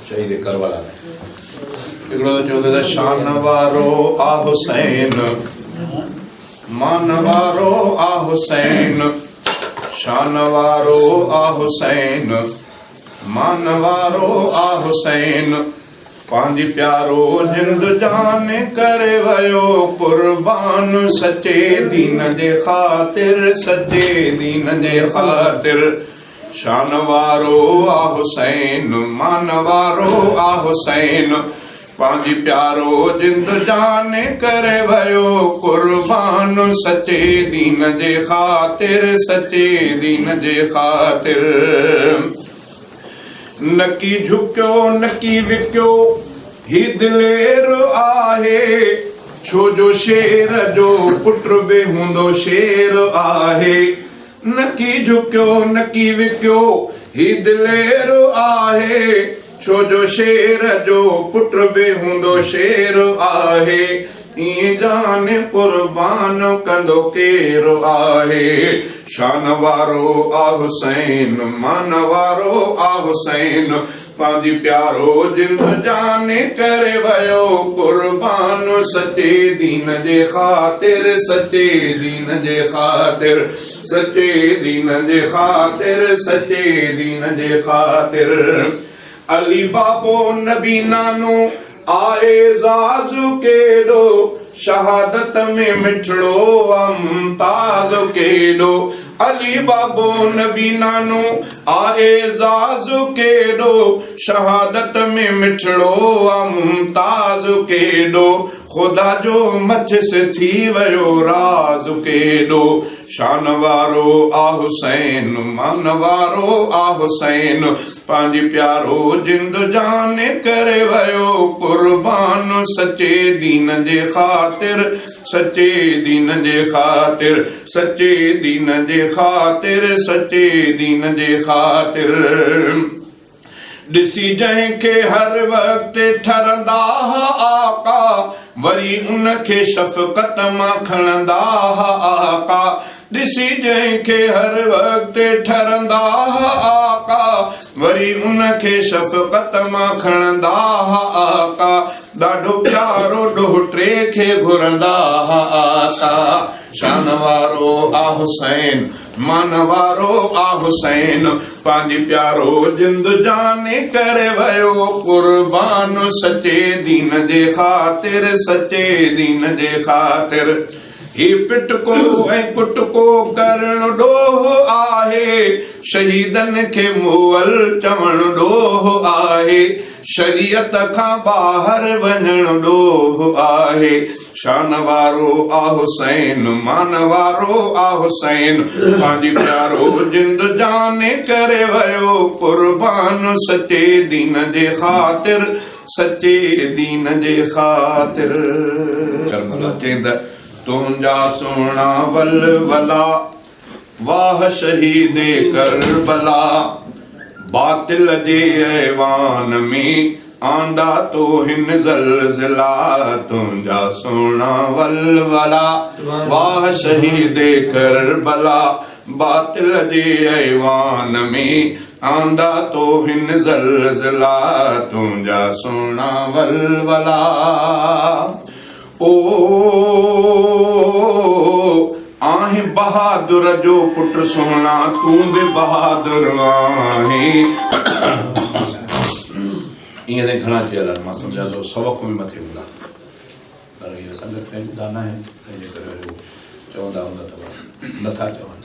شهيد ڪربلا ۾ هڪڙو ته چوندو ته شان وارو آ حسين مان وارو آ حسين شان وارو آ حسين مان وارو آ حسين پنهنجي پيارو جند جان ڪري ويو قربان سچي دين جي خاطر سچي دين جي خاطر شان وارو آ حسين مان وارو آ حسين پنهنجي پيارو جند جان ڪري ويو قربان سچي دين جي خاطر سچي دين جي خاطر نڪي جهڪيو نڪي وڪيو هي دلير آهي ڇو جو شير جو پٽ به هوندو شير آهي نڪي جهڪيو نڪي وڪيو هي دلير آهي ڇو جو شير جو پٽ به هوندو شير آهي ائين جان قربان ڪندو ڪير آهي شان وارو آ حسين مان وارو آ حسين پنهنجي پيارو جند جان ڪري ويو قربان سچي دين جي خاطر سچي دين جي خاطر سچي دين جي خاطر سچي دين جي خاطر علي بابو نبي نانو آ اعزاز ڪيڏو شهادت ۾ مٺڙو آ ممتاز ڪيڏو علي بابو نبي نانو آ اعزاز ڪيڏو شهادت ۾ مٺڙو آ ممتاز ڪيڏو خدا جو مٿس ٿي ويو راز ڪيڏو شان وارو آ حسين مان وارو آ حسين پنهنجي پيارو جند جان ڪري ويو قربان سچي دين جي خاطر سچي دين جي خاطر سچي دين جي خاطر سچي دين جي خاطر ڏسي جنهن کي هر وقت ٺرندا ها آقا وري ان کي شفقت مان کڻندا ها آقا ڏسي جنهن کي هر وقت ٺرندا ها آقا وري ان کي شفقت مان کڻندا ها آقا ڏاڍو پيارو ڏوهٽي کي گهرندا ها آقا شان وارو آ حسين مان وارو آ حسين پنهنجي پيارو جند جان ڪري ويو قربان سچي دين جي خاطر سچي دين جي خاطر هي پٽڪو ۽ ڪٽڪو ڪرڻ ڏوهه آهي، شهيدن کي مئل چوڻ ڏوهه آهي، شريعت کان ٻاهر وڃڻ ڏوهه آهي. شان وارو آ حسين، مان وارو آ حسين، پنهنجي پيارو جند جان ڪري ويو قربان سچي دين جي خاطر. سچي دين جي خاطر. ڪربلا چيند تنهنجا سهڻا ولولا واهه شهيد ڪربلا باطل جي ايوان ۾ آندا تو هن زلزلا تنهنجا سهڻا ولولا واهه شهيد ڪربلا باطل جي ايوان ۾ آندا تو هن زلزلا تنهنجا سهڻا ولولا او آهين بهادر جو پٽ سهڻا تون به بهادر آهين. ائين تائين گهڻا چيل آهن مان سمجهان ٿو سو کان به مٿي هوندا پر اهي سنگت ڪنهن ٻڌا ناهن تنهن جي ڪري وري هو چوندا هوندا ته نٿا چون.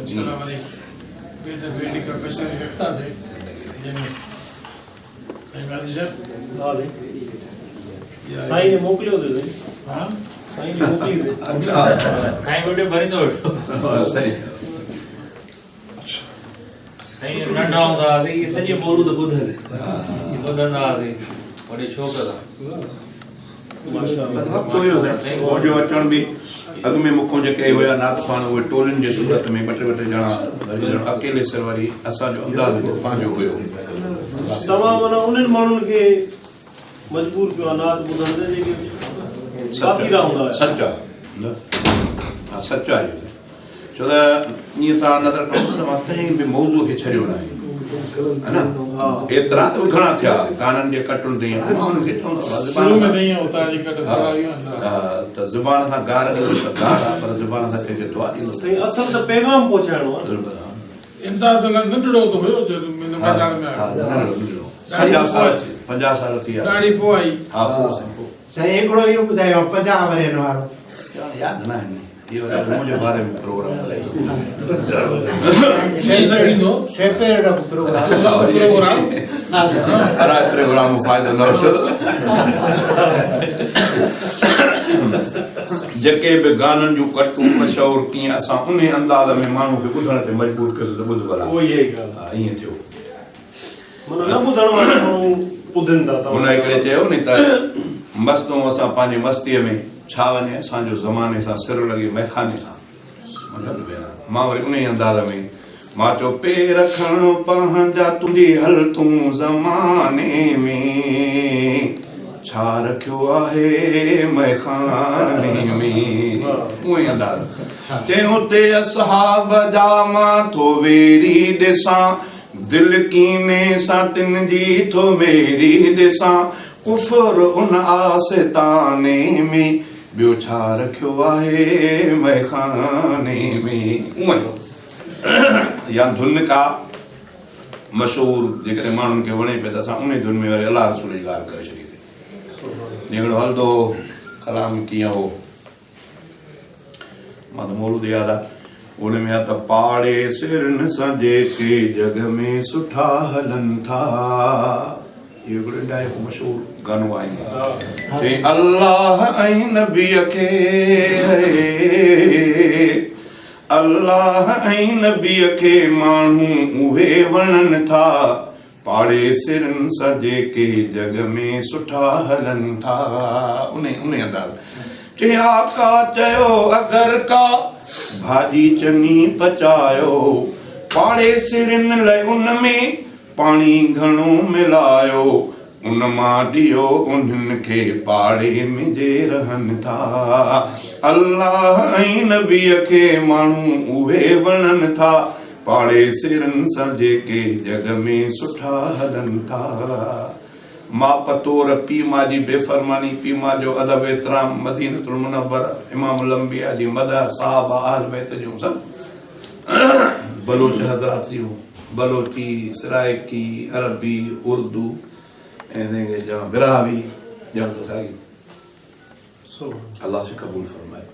انشاءالله وري ٻئي دفعي اهڙي ڪا ڪچهري رکنداسين جنهن ۾ سائين غازي صاحب سائين نے موڪليو ته سائين ها سائين نے موڪلي ته اچھا سائين وڏي ڀريندو ويٺو صحيح سائين ننڍا هوندا هئاسين اهي سڄي مولود ٻڌل ٻڌندا هئاسين وڏي شوق سان. بس وقت هيو سائين منهنجو اچڻ به اڳ ۾ مون کان جيڪي هيا نعت خوان اهي ٽولين جي صورت ۾ ٻه ٽي ٻه ٽي ڄڻا وري ڄڻ اڪيلي سر وري اسان جو انداز هڪڙو پنهنجو هيو. توهان معنيٰ انهن ماڻهن کي مجبور ڪيو آهي نعت ٻڌڻ تي جيڪي پاسيرا هوندا هيا. سچ آهي نه ها سچ آهي اهو ڇو ته ائين توهان نظر ڪندو ته مان ڪنهن به موضوع کي ڇڏيو نه آهي ها نه ايترا ته به گهڻا ٿيا گانن جي ڪٽن تي مان انهن کي چوندو هئس زبان ته زبان سان گار ڏيندو ته گار آهي پر زبان سان ڪنهن کي دعا ڏيندو سائين اصل ته پيغام پهچائڻو آهي امداد الله ننڍڙو ته هيو جڏهن ميدان ۾ آيو ننڍڙو 50 سال 50 سال ٿي ويا ڏاڙهي پوء آئي ها پوء سائين پوء سائين هڪڙو اهو ٻڌايو 50 ورهين وارو ياد نه آهن اهو ته منهنجي باري ۾ پروگرام پروگرام فائدو نه وٺو. جيڪي به گانن جون ڪٽون مشهور ڪيئن اسان انهي انداز ۾ ماڻهو کي ٻڌڻ تي مجبور ڪيوسين ته ٻڌ ڀلا ائين ٿيو. هن هڪڙي چيو ني ته مستون اسان پنهنجي مستيء ۾ ڇا وڃي اسان جو زماني سان سر لڳي مئخاني سان. مان وري انهي انداز ۾ مان چيو پير کڻ پنهنجا تنهنجي هل تون زماني ۾ ڇا رکيو آهي مئخاني ۾. اهو ئي انداز. چيائين اتي اصحاب جا مان ٿو ويري ڏسان. دل ڪيني سان تن جي ٿو ميري ڏسان ڪفر ان آستاني ۾ ٻيو ڇا رکيو آهي مئخاني ۾. اونئن يا ڌن ڪا مشهور جيڪڏهن ماڻهن کي وڻي پئي ته اسان انهي ڌن ۾ وري الله رسول جي ڳالهه ڪري ڇڏيسين. جيڪڏهن هلندو هو ڪلام ڪيئن هو. مان ته مولود ياد آ ان ۾ آ ته پاڙي سرن سان جيڪي جڳ ۾ سٺا هلن ٿا. اهو هڪڙو انڊيا جو مشهور گانو آهي. چي الله ۽ نبي کي الله ۽ نبي کي ماڻهو اهي وڻن ٿا. پاڙيسرين سان جيڪي جڳ ۾ سٺا هلن ٿا. انهي انهي انداز چي آقا چيو اگر ڪا ڀاڄي چڱي پچايو پاڙيسرين لئه ان ۾ پاڻي گهڻو ملايو ان مان ڏيو انهن کي پاڙي ۾ جي رهن ٿا. الله ۽ نبيء کي ماڻهو اهي وڻن ٿا. پاڙيسرين سان جيڪي جڳ ۾ سٺا هلن ٿا. ماپ طور پيء ماء جي بي فرماني، پيء ماء جو ادب احترام، مدينة المنوره، امام الانبياء جي مدح، صحابه، اهل بيت جون سڀ بلوچ حضرات جون بلوچي، سرائيڪي، عربي، اردو ۽ براهوي ڄڻ ته ساڳي. الله سي قبول فرمائي.